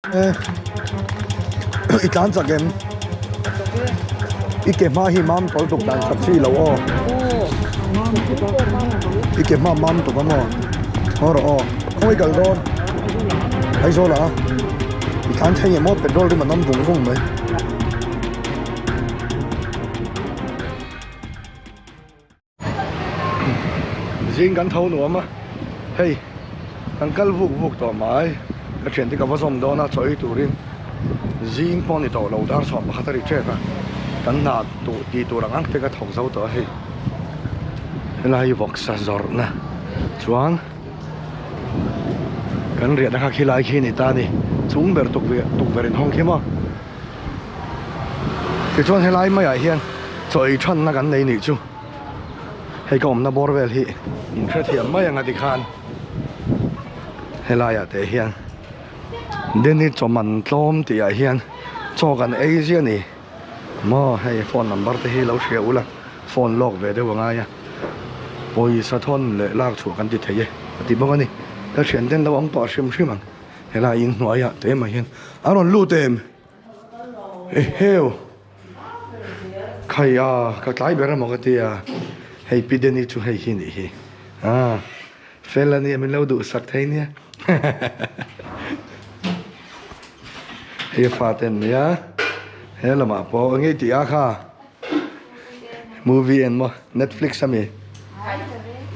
I tlan chak em? I ke hma hi mam tawlh tuk dan chak chi lo aw. I ke hma mam tuk ang aw. Haw rawh aw. Khawngaih kal dawn. Aizawl ah. I tlan thei em aw petrol rim an awm vung vung mai. Zing kan tho nuam a, hei kan kal vuk vuk tawh mai, ka thiante ka va zawm dawn a chaw ei turin zing pawh a ni tawh lo dar chhuah pakhat a ri tep a, kan hna tuh tih tur ang ang te ka thawk zo tawh a hei helai vawksa zawrhna chuan kan riahna kha khilai khi a ni ta a ni chung ber tukverh inhawng khi maw. Tichuan helai maiah hian chaw ei thanna kan nei nih chu hei ka awmna bawr vel hi in hrethiam mai ang a tikhan helaiah te hian Denny chaw man tlawm tih ah hian chaw kan ei zia a ni maw hei phone number te hi lo hria ula phone lawk ve deuh a ngai a pawisa thawn leh lak chhuah kan ti thei e a ti bawk a ni ka thian ten lo awm tawh hrim hrim ang. Helai in hnuaiah te mai hian a rawn lut em? Eheu! Khai a, ka tlai ber emaw ka ti a, hei Pi Denny chu hei hi nih hi. Ah, fel a nia min lo duhsak thei nia. Hei a fate an nia, he lamah pawh eng nge i tih a kha? Movie en maw? Netflix ami?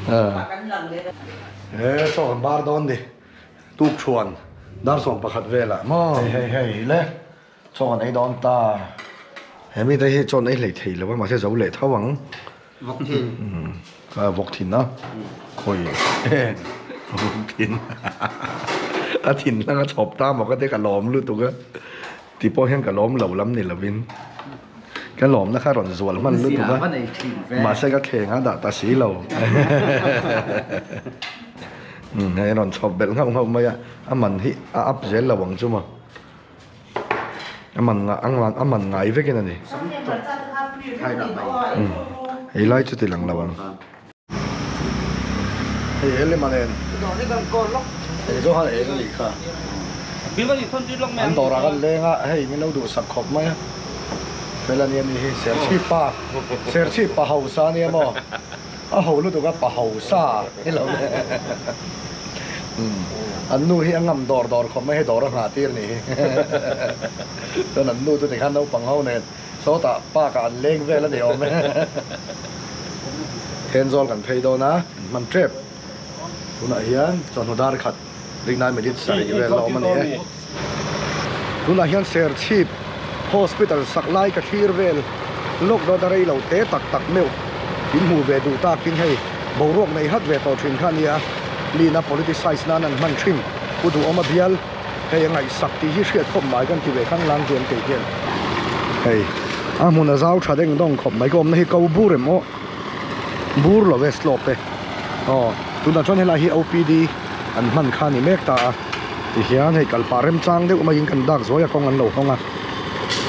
Ah, he chaw kan bar dawn ni. Tuk chuan dar 11 velah maw hei hei hei le chaw kan ei dawn ta he mite hi chaw an ei hlei thei lo a mahse zo leh tho ang vawk thin vawk thin a khawi vawk thin a thin hlang a chhawp ta maw ka te ka lawm lutuk a ti pawh hian ka lawm lo lam ni lovin ka lawmna kha rawn zual hman lutuk a mahse ka thleng a dah ta si lo. Umm hei a rawn chhawp belh nghauh nghauh mai a, a man hi a up zel lo ang chu maw? A man ngah a ngan a man ngai vekin a ni. Umm hei lai chu ti lang lo ang. Hei he lema nen hei zawng khan eng a nih kha. An dawrah kan leng a, hei min lo duhsak khawp mai a. Fel a nia mi hi Serchhip pa Serchhip pa hausa a nia maw? A ho lutuk a pa ho sa ni lo le. An nu hi a ngam dawr dawr khawp mai hei dawr a nghah tir ni hi. Chuan an nu chu tikhan naupang ho nen sawtah park ah an leng vel a ni awm e. Thenzawl kan phei dawn a, an hman tep. Tunah hian chawhnu dar khat ringnai minute sarih vel a awm a ni e. Tunah hian Serchhip Hospital sak lai ka thlir vel lawk dawn a rei lo te tak tak meuh in hmuh ve duh takin hei boruak nei hat ve tawh thin kha a nia lina politicize nan an hman thin pu duhawm a bial hei a ngaihsak tih hi hriat khawp mai kan ti ve khang lang chuan kei hian hei a hmun a zau tha deng dawng khawp mai ka awmna hi ko bur em aw bur lo ve slope e aw tunah chuan helai hi OPD an hman kha a ni mek ta a. Tihian hei kalpah remchang deuh maiin kan dak zuai a kawng an lo hawng a,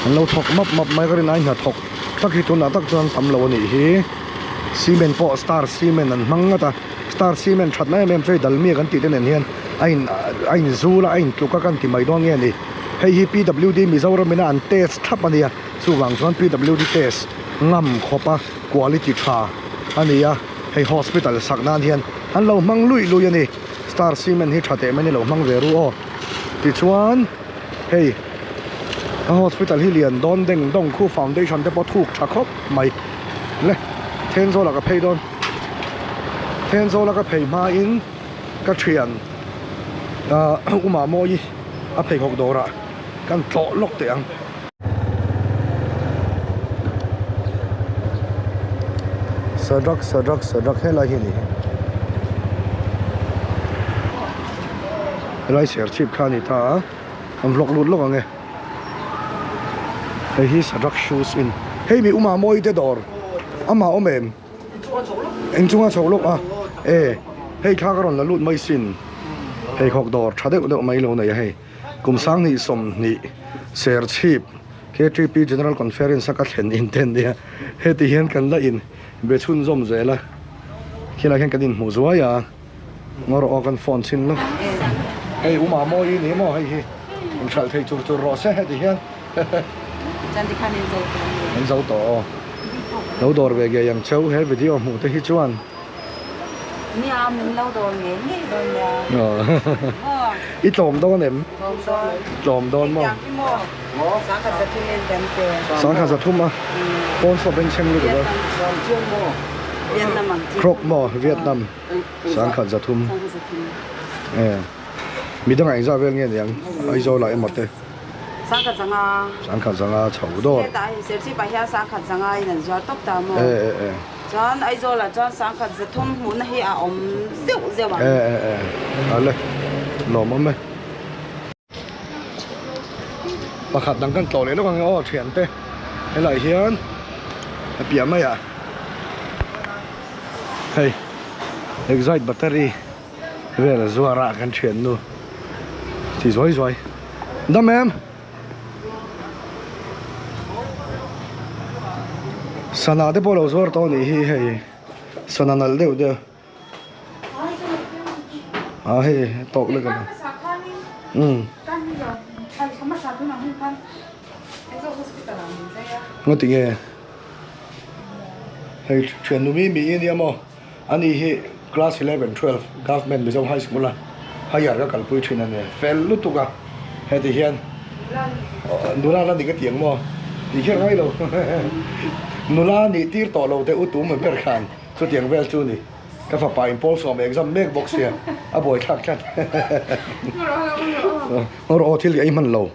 an lo thawk map map mai ka rin ai hnathawk tak hi tunah tak chuan tam lo a nih hi. Cement pawh star cement an hmang ngawt a, star cement thatna em em chu hei dalmia kan tih te nen hian a in a in zul a a in tluk a kan ti mai dawn nge ni. Hei hi PWD Mizoram ina an test thlap a nia, chuvang chuan PWD test ngam khawp a quality tha a ni a, hei hospital sak nan hian an lo hmang luih luih a ni. Star cement hi tha teh mai ni lo hmang ve ru aw. Tichuan hei a hospital hi lian dawn deng dawng khu foundation te pawh thuk tha khawp mai le Thenzawl ah ka phei dawn Thenzawl a ka phei hma in ka thian ah Uma Mawi a pheikhawk dawr ah kan tlawh lawk teh ang. Sadak sadak sadak helai hi a ni helai serchhip kha a ni ta a an vlog lut lawk ang e hei hi sadak shoes in hei mi uma mawi te dawr amah awm em eng chunga chho lawk a e hei thla ka rawn la lut mai sin pheikhawk dawr tha deuh deuh mai lo nei a hei. Kum 2020 Serchhip KTP General Conference a ka thlen in te ania, heti hian kan la in be chhunzawm zel a, khilai hian kan inhmuh zuai a, ngaw rawh aw kan phone chhin lawk. Hei Uma Mawi ni maw hei hi Inhralh thei chur chur rawh se heti hian. Chuan tikhan in zo tawh a ni. In zo tawh aw. Lo dawr ve ngei ang cheu he video hmuh te hi chuan. Nia min lo dawr ngei ngei dawn nia. I tlawm dawn em? Tlawm dawn. Tlawm dawn maw? Engtiang hi maw? Sangkhat zathum in kan pe. Sangkhat zathum a? Pawn saw bengchheng lutuk a. Vietnam ang chi. Croc maw? Vietnam. Sangkhat zathum. Sangkhat zathum. E. Midangah engzah vel nge niang? Aizawl ah emaw te. Sangkhat zanga. Sangkhat zanga chho dawr. Hetah hi Serchhip ah hian sangkhat zanga in an zuar tawp ta maw? E e e. Chuan Aizawl ah chuan sangkhat zathum hmuhna hi a awm zeuh zeuh ang. E e e. Ale. Lawm awm e. Pakhat dang kan tlawh leh lawk ang e aw thiante. Helai hian a piah mai ah hei Exide battery vel a zuar a kan thiannu ti zuai zuai dam em sana te pawh lo zuar tawh a nih hi hei sana nalh deuh deuh a hei tawk lek a umm ngaw tinge hei thiannu mi mi nia maw. Ani hi class 11, 12 Government Mizo High School a higher ka kalpui thin a ni. Fel lutuk a, heti hian nula la ni ka ti ang maw? Tih kher ngai lo. Nula nih tir tawh lo teh u tum ber khan chutiang vel chu ni. Ka fapa in pawl sawm exam mek bawk sia, a buaithlak tlat. Ngaw rawh aw thil ei hman lo.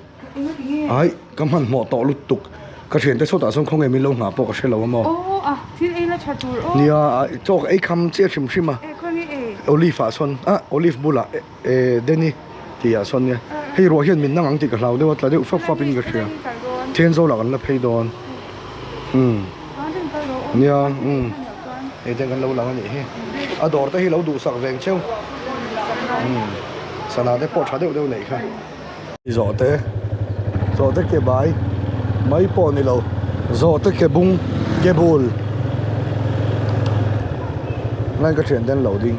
Ai, ka hmanhmawh tawh lutuk. Ka thiante sawtah sawn khawnge min lo nghah pawh ka hre lo a maw? Aw a, thil ei la tha tur aw. Nia, chaw ka ei kham chiah hrim hrim a. E, khawnge ei? Olive ah sawn, ah olive bulah e Danny tih ah sawn nia. Hei ruah hian min nang ang tih ka hlau deuh a, tla deuh fap fap in ka hria. Thenzawl ah kan la phei dawn. Umm. Nia, umm. Hei te kan lo lang a nih hi. A dawr te hi lo duhsak veng cheu. Umm. Sana te pawh tha deuh deuh neih kha. Zawhte, zawhte ke bai mai pawh ni lo, zawhte ke bung, ke bul ngai ka thian ten lo ding.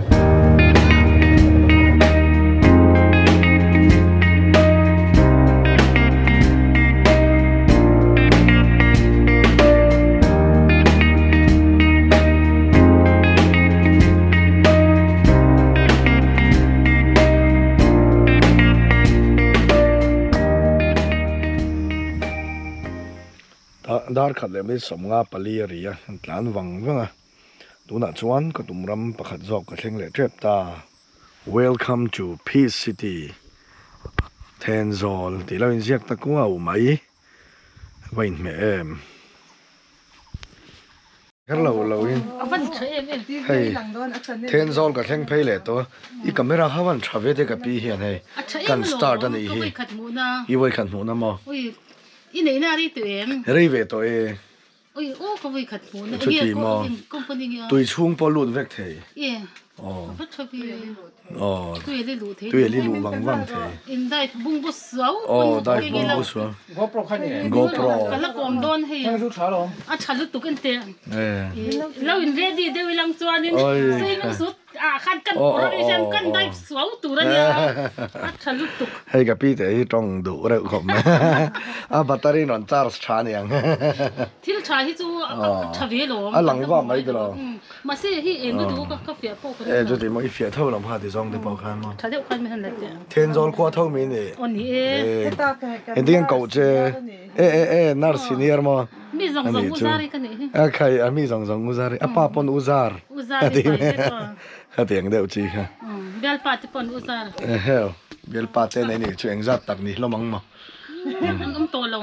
Dar khat leh mai sawmnga pali a ri a, an tlan vang vang a, tunah chuan ka tum ram pakhat zawk ka thleng leh tep ta. Welcome to Peace City Thenzawl tih lo inziak ta kuau mai va inhmeh em. Kher lo lo in hei Thenzawl ka thleng phei leh tawh a i camera kha van tha ve te ka pi hian hei kan start a nih hi i vawikhat hmuhna maw rei ve tawh e chuti maw tui chhung pawh lut vek thei aw Aw tui a li luh vang vang thei. Aw dive bung bu suau. GoPro. Hei ka pi te hi tawng duh reuh khawp mai. A battery rawn charge tha aniang. Thil tha hi chu a tha ve lo. A lang vak mai tilo. Mahse hei eng lutuk ka ka fiah pawh ka ring lo. E chuti maw i fiah tho lo kha ti zawng te pawh khan maw. Tha deuh khan min han la teh. Thenzawl khua tho mi ni. Aw ni e. Engtin an koh che. E e e nurse senior maw. Mi zawng zawng u zar hi ka nih hi. A khai a mi zawng zawng u zar hi a pa pawn u zar. U zar hi pai vek aw. Khatiang deuh chi kha. Bialpa te pawn u zar. Eheu bialpa te nei nih chu engzat tak ni hlawm ang maw. An awm tawh lo.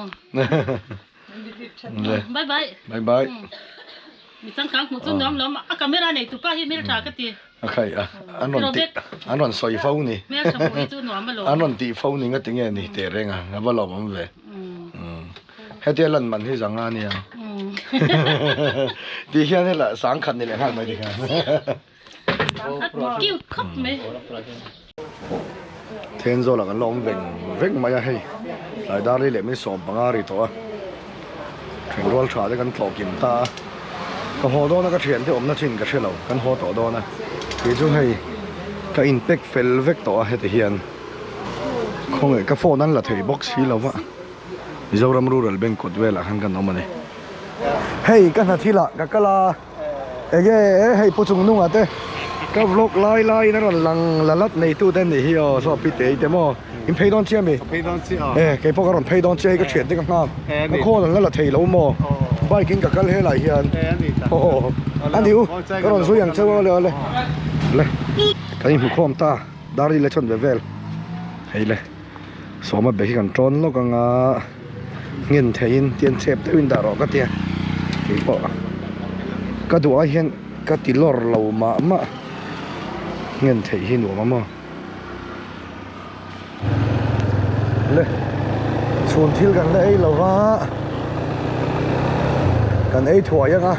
Bye bye. Bye bye. Mi changkang hmuh chu nuam lo a camera nei tu pa hi hmeltha ka ti. A khai a an rawn ti an rawn sawi fo ni. Hmeltha hmuh hi chu nuam alawm. An rawn tih fo ni nga tinge ni teh reng a a va lawm awm ve. Hetia lan man hi zanga ania. Ti hian hela sangkhat ni leh nghal mai ti khan. Cute khawp mai. Thenzawl ah kan la awm veng veng mai a hei tlai dar li leh min sawm panga ri tawh a then rual tha te kan tlawh kim ta a ka haw dawn a ka thian te awmna chin ka hre lo kan haw tawh dawn a kei chu hei ka in pack fel vek tawh a heti hian. Khawngaih ka phone an la thei bawk si lo va, Mizoram Rural Bank kawt velah khan kan awm a ni. Hei ka hna thilah ka kal a, enge hei pu chung nungah te ka vlog lai laiin a rawn lang la lat neitu te nih hi aw saw pi tei te maw in phei dawn chiah mi? E kei pawh ka rawn phei dawn chiah hei ka thian te ka nghak ka khawn an la la thei lo maw bike in ka kal helai hian aw a ni u ka rawn zui ang cheu awle awle le kan inhmukhawm ta. Dar ila chuan ve vel hei le sawma bag hi kan tawn lawk anga nghen theihin tian chep deuhin dah rawh ka tia keipawh ka duh ai hian ka ti lawr lo mah mah nghen theih hi nuam a maw le chhun thil kan la ei lo va kan ei thuai anga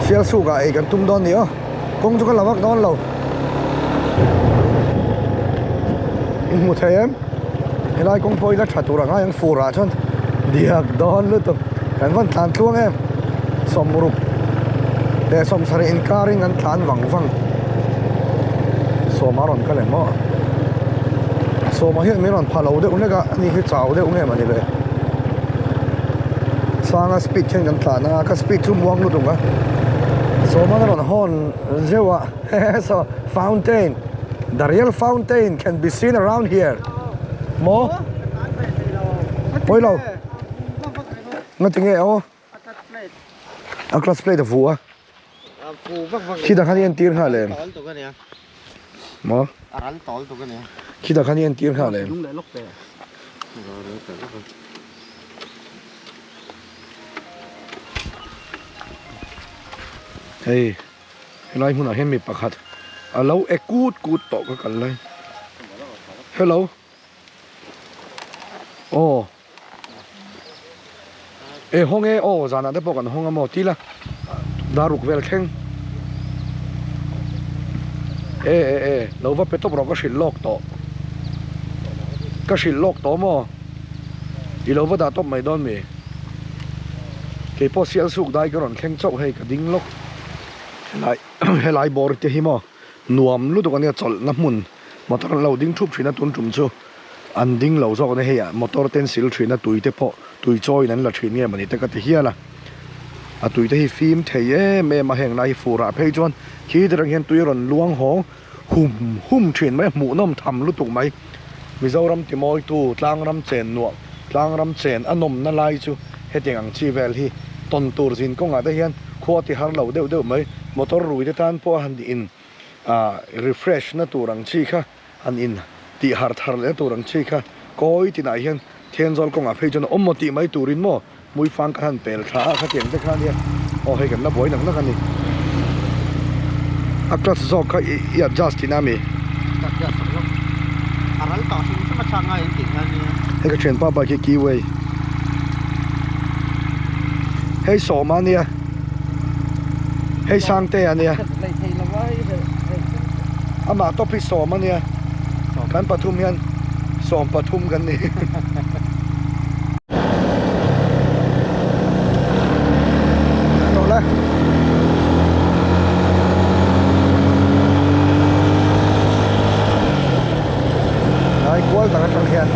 sialsuk ah ei kan tum dawn ni aw. Kawng chu ka la vak dawn lo. In hmu thei em? Helai kawng pawh ila tha tur a ngai ang fur ah chuan diak dawn lutuk. Kan van tlan tluang em? Sawmruk leh sawmsarih inkar in kan tlan vang vang. Sawma rawn kal em aw? Sawma hian min rawn pha lo deuh hlek a, ani hi chau deuh nge mawni le. Sanga speed hian kan tlan a, ka speed chu muang lutuk a. Sawman a rawn hawn zeuh a, hehe so fountain, the real fountain can be seen around here. Maw? Pawi lo. Nga tinge aw? A clutch plate a vu a. Khi dah khan i entir nghal em? Maw? Khi dah khan i entir nghal em? Hei helai hmunah hian mi pakhat a lo e kut kut tawh ka kal lai. Hello. Aw. E hawng e aw zanah te pawh kan hawng a maw tila daruk vel thleng e e e lo va pe tawp rawh ka hrilh lawk tawh ka hrilh lawk tawh maw i lo va dah tawp mai dawn mi keipawh sial suk dai ka rawn thleng chauh hei ka ding lawk helai helai bawr te hi maw nuam lutuk ania chawlhna hmun motor an lo ding thup thin a tun tum chu. An ding lo zawk ania hei ah motor te an sil thin a tui te pawh tui chawiin an la thin nge mawni te ka ti hial a a tui te hi fim thei em em a heng lai hi fur ah phei chuan khi te reng hian tui a rawn luang hawng hum hum thin mai a hmuhnawm tham lutuk mai Mizoram ti mawi tu tlang ram chen nuah tlang ram chen a nawmna lai chu hetiang ang chi vel hi tawn tur zin kawngah te hian khua ti har lo deuh deuh mai motor rui te tan pawh a han in ah refresh na tur ang chi kha. An in tih har thar leh tur ang chi kha kawi tinah hian Thenzawl kawngah phei chuan a awm maw tih mai turin maw Hmuifang kan han pel thla a khatiang te kha ania aw hei kan la buai nak nak a ni. A clutch zawk kha i adjust tihna ami? Hei ka thianpa bike hi keyway hei sawma ania hei sangte ania. Amah tawp hi sawm a nia, kan pathum hian sawm pathum kan ni. Lai kual tak atang hian.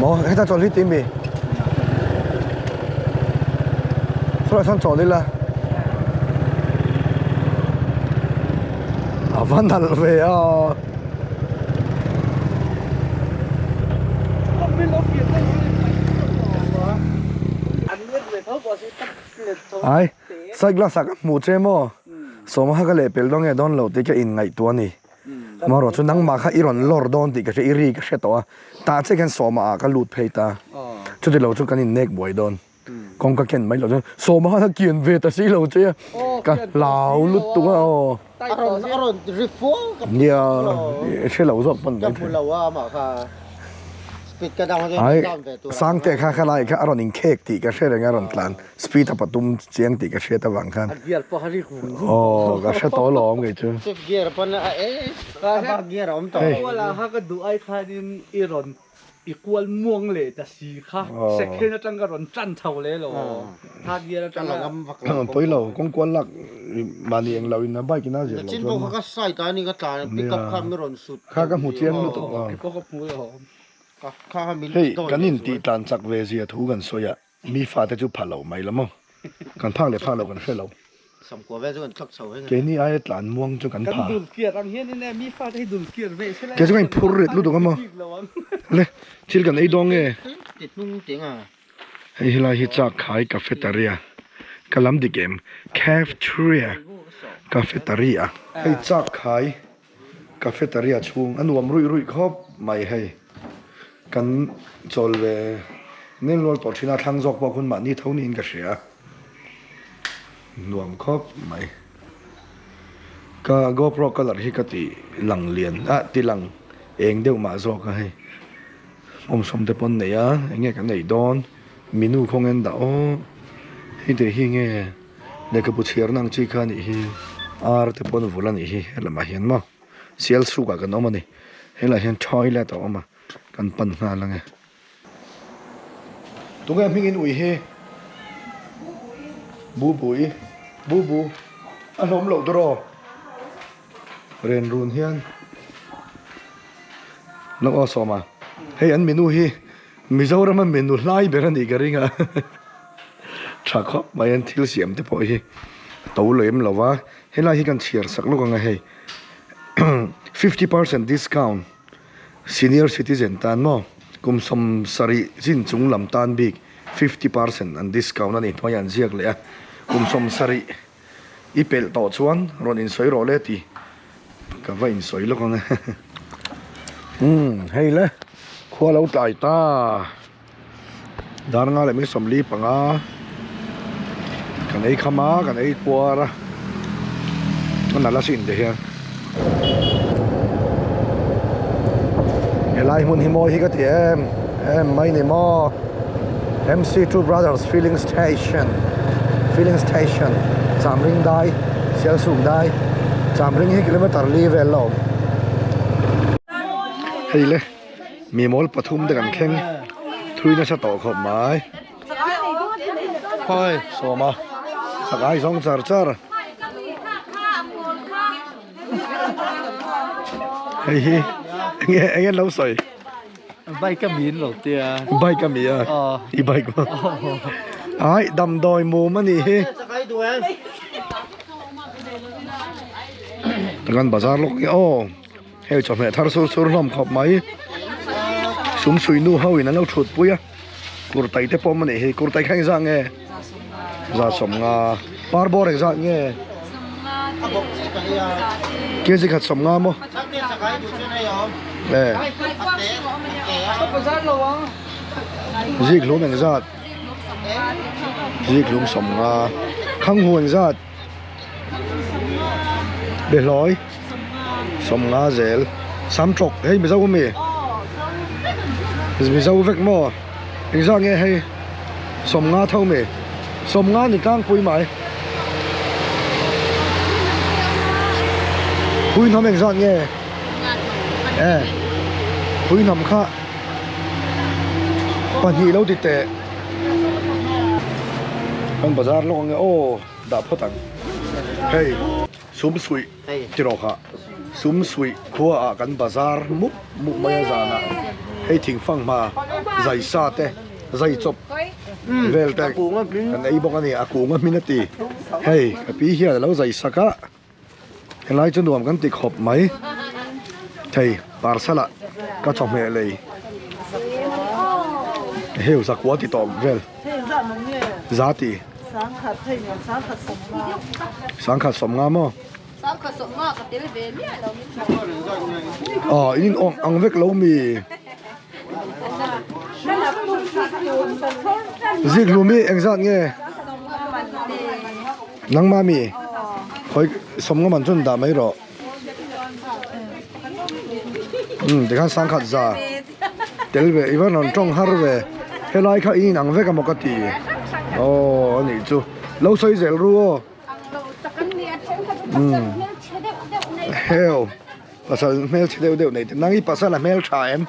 Maw heta chawl hi tih mi? Saw sawn chawl ila. A va nalh ve a. Ai side glass ah ka hmuh che maw? Sawma kha ka lehpelh dawn nge dawn lo tih ka inngaihtuah a ni. Amaherawh chu nangmah kha i rawn lawr dawn tih ka hria, i ri ka hre tawh a, tah chiah khian sawma ah ka lut phei ta. Chuti lo chu kan innek buai dawn. Kawng ka ken mai loh chuan sawma khan a kian ve ta si lo che a, ka hlau lutuk a aw. A rawn a rawn ri fo ka Nia hre lo zawk pawn ka hmu lo a amah kha speed ka down Ai down ve tur Sangte kha khalai kha a rawn inkhek tih ka hre reng a rawn tlan speed a patum chiang tih ka hriat avang khan a gear pawh a ri vung vung aw ka hre tawh alawm kei chu. Fifth gear pawn a e a bak gear a awm tawh Hei. Kuala kha ka duh ai khanin i rawn I kual muang leh ta si kha second atang ka rawn tan chho leh lo third gear atang a. Pawi lo kawng kual lak mahni eng lo in a bike in a zir lo Chin pawh kha ka side ah ni ka tlan pick up kha mi rawn sut kha ka hmu chiang lutuk a. Kei pawh ka hmu lo. Kha kha min Hei kan in tih tlan chak ve zia thu kan sawi a. Mi fate chu pha lo mai la maw? Kan phak leh phak lo kan hre lo. Samkua vel chu kan thlak chho heng a. Keini aia tlan muang chu kan pha. Kan dul kiar ang hian in e, mi fate hi dul kiar ve se la. Kei chu ka inphur rit lutuk a maw? Le, thil kan ei dawn nge? Ti hnung teng a. Hei helai hi Chakkhai Cafeteria ka lam dik em? Cafeteria Cafeteria. Hei Chakkhai Cafeteria chhung a nuam ruih ruih khawp mai hei. Kan chawl ve nel nual tawh thin a, thlang zawk pawh hun mahni tho niin ka hria. Nuam khawp mai. Ka GoPro colour hi ka ti lang lian a, ti lang eng deuh mah zawk a hei. Awmsawm te pawn nei a, eng nge kan ei dawn? Menu khaw ngen dah aw. Hei te hi nge lehkhabu chhiarna ang chi kha a nih hi. Ar te pawn vul a nih hi helamah hian maw. Sial sukah kan awm a ni. Helaiah hian toilet a awm a, kan pan nghal ang e. Tunge hmingin ui hi? Bubui. Bubu. A hlawm loh tur aw. Ren run hian. Lawk aw sawma. Hei an menu hi Mizorama menu hlai ber a nih ka ring a. Tha khawp mai an thil siam te pawh hi to lem lo va. Helai hi kan chhiar sak lawk ang a hei. 50% discount senior citizen tan maw kum 70 chin chung lam tan bik 50% an discount a ni hnuaiah an ziak leh a. Kum 70 i pelh tawh chuan rawn insawi rawh le ti ka va insawi lawk ang e. Umm hei le khua lo tlai ta dar nga leh mai 45 kan ei kham a kan ei puar a a nalh a sin te hian helai hmun hi mawi hi ka ti em em mai ni maw. MC Two Brothers Filling Station Filling Station Chamring dai Sialsuk dai Chamring hi kilometer li vel la awm hei le mi mawl pathum te kan thleng thui nasa tawh khawp mai khawi sawma sakai zawng char char hei hi enge enge an lo sawi. Bike a mi an lo tia. Bike a mi a? I bike maw? Ai damdawi mum a nih hi. Kan bazar lawk nge aw. Hei chawhmeh thar sur sur hlawm khawp mai. Sum sui nu ho in an lo thut pui a. Kurtai te pawh a nih hi. Kurtai kha engzah nge? Za 50. Parbawr engzah nge? Kg khat 50 maw? E. Zik hlum engzat? Zik hlum 50. Khang hu engzat? Behlawi 50 zel. Sam tawk hei Mizo ami? Mizo vek maw? Engzat nge hei? 50 tho mi? 50 ni tlangpui mai. Pui hnam engzat nge? E pui hnam kha pahnih lo ti teh. Kan bazar lawk ange aw dah phawt ang. Hei. Sumsuih tiraw kha Sumsuih khua ah kan bazar mup mup mai a zan ah hei thingfang hma zai sa te zai chawp vel te kan ei bawk a ni a kung a hmin a ti hei ka pi hian a lo zai sak a helai chu nuam kan ti khawp mai thei parcel ah ka chawhmeh lei heu zakua ti tawp vel za ti. Sangkhat hei nen sangkhat sawmnga. Sangkhat sawmnga maw? Sangkhat sawmnga ka tel ve miah lo min hmu. Aw in in awm ang vek lo mi. Zikhlum hi engzat nge? Nangmah mi? Khawi sawmnga man chuan dah mai rawh. Umm tikhan sangkhat za tel ve i va rawn tawng har ve helai kha in inang vek a maw ka ti aw a nih chu lo sawi zel ru aw umm heo pasal hmelchhe deuh deuh nei te nang i pasal a hmeltha em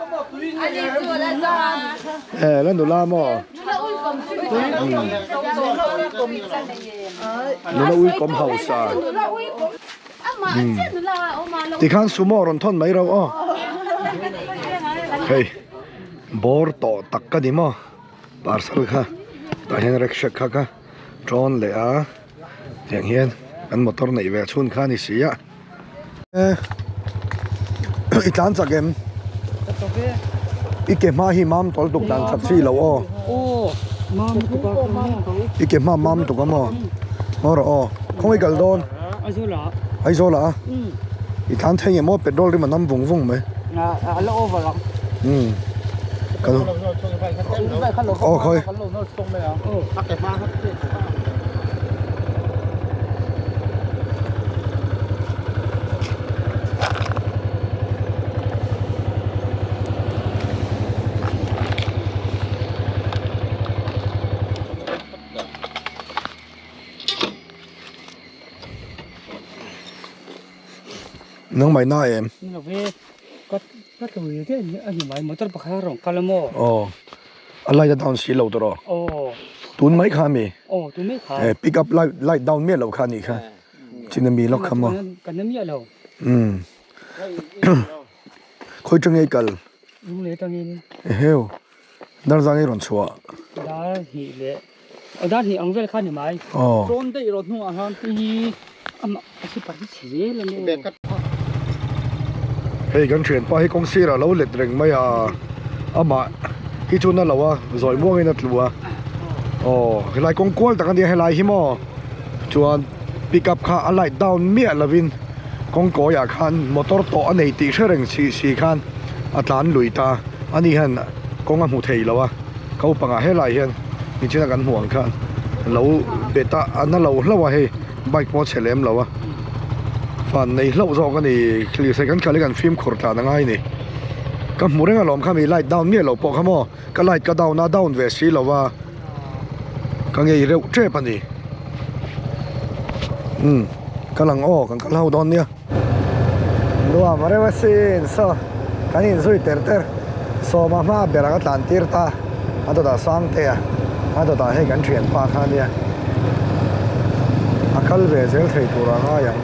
e la nula maw umm nula uikawm hausa. Tikhan sumo rawn thawn mai rauh aw. Hei bawr tawh tak ka ni maw parcel kha tah hian rickshaw kha ka tawn leh a tiang hian kan motor neih ve chhun kha a ni si a. I tlan chak em? I ke hma hi mam tawl tuk tlan chak chi lo aw. I ke hma mam tuk a maw? Ngaw rawh aw. Khawngaih kal dawn? Aizawl ah a? I tlan thei nge maw petrol rim a nam vung vung mai. Umm. Kan aw khawi. Nang mai na em? Ni lo ve, ka ka tlu te a ni mai motor pakhat a rawn kal a maw? Aw, a light a down si lo tawh rawh. Aw. Tun mai kha mi? Aw, tun mai kha. Eh, pick up light light down miah loh kha a nih kha. Chin a mi lawk kha maw? Kan na miah lo. Umm. Khawi tangei kal? Lung leh tangin. Eheu. Dar zang i rawn chhuah. Dar hnih leh dar hnih ang vel kha ni mai. Aw. Tawn daih rawh hnungah khan. Hi amah a si pah hi chhe zel a ni. Hei kan thianpa hi kawng sirah lo let reng mai a, amah hi chu na lo a, zawi muangin a tlu a. Aw helai kawng kual tak a nia helai hi maw chuan pick up kha a light down miah lovin kawng kawiah khan motor tawh a nei tih hre reng si si khan a tlan lui ta a ni hian kawng a hmu thei lo a ko pangah helai hian nichina kan hmuh ang khan lo bet a a na lo hlauh a hei bike pawh a chhe lem lo a fan nei hlauh zawk a ni lirthei kan khalh hi kan fimkhur tlan a ngai a ni ka hmu reng alawm kha mi light down miah loh pawh kha maw ka light ka down a down ve si lo a ka ngei reuh tep a ni umm ka lang aw kan kal ho dawn nia. Nuam a reuh asin saw kan inzui ter ter sawma hma ber ang a tlan tir ta a dawtah Sangtea a dawtah hei kan thianpa kha ania a kal ve zel thei tur a ngai ang.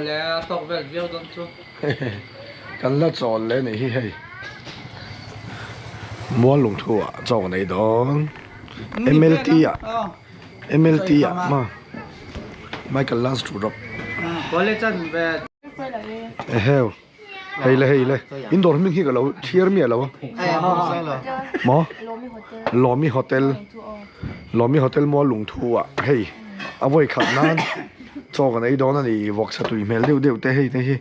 Le a tawk vel viau dawn chu. Kan la chawl leh nih hi hei mual lungthu ah chaw ka nei dawn MLT ah MLT ah ma Michael last to drop eheu hei le hei le in dawr hming hi ka lo chhiar miah lo maw Lawmi Hotel Lawmi Hotel mual lungthu ah hei a vawi khat nan chaw kan ei dawn a ni vawksa tui hmel deuh deuh te hei te hi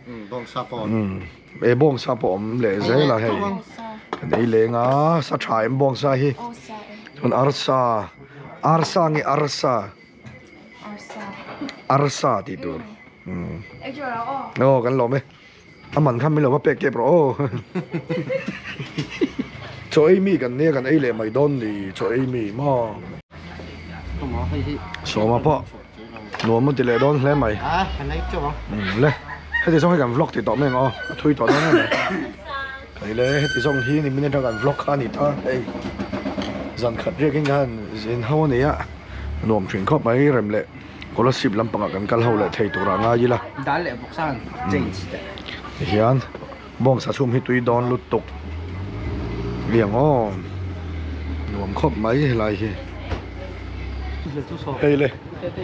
e bawngsa pawh awm leh zel a hei kan ei leng a sa tha em bawngsa hi chuan arsa arsa nge arsa arsa tih tur aw kan lawm e. A man kha min lo va pek tep rawh aw. Chaw ei mi kan nia kan ei leh mai dawn ni chaw ei mi maw. Sawma pawh nuam a ti leh dawn hle mai. Le heti zawng hi kan vlog ti tawh mai ang aw a thui tawh dawn em mai. Kei le heti zawng hi ni minute a kan vlog kha a ni ta hei zan khat riakin khan zin ho a ni a nuam thin khawp mai rem leh. Kolasib lampangah kan kal ho leh thei turah ngai ila. Dal leh bawk san change te. Tihian bawngsa chhum hi tui dawn lutuk liang aw nuam khawp mai helai hi. Hei le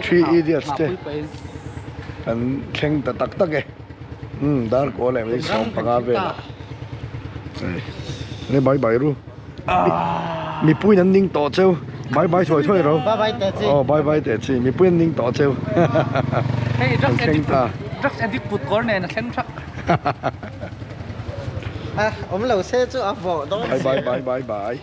Three Idiots te kan thleng ta tak tak e. Umm dar kaw leh mai 15 velah. Hei le bye bye ru. Mipui an ning tawh cheu. Bye bye thuai thuai ro. Bye bye teh chi. Aw bye bye teh chi. Mipui an ning tawh cheu. Hei drugs An thleng addict ta. Drugs addict kut kawr nen a thleng thak. A awm lo se chu a vawh dawn. Bye bye bye bye bye.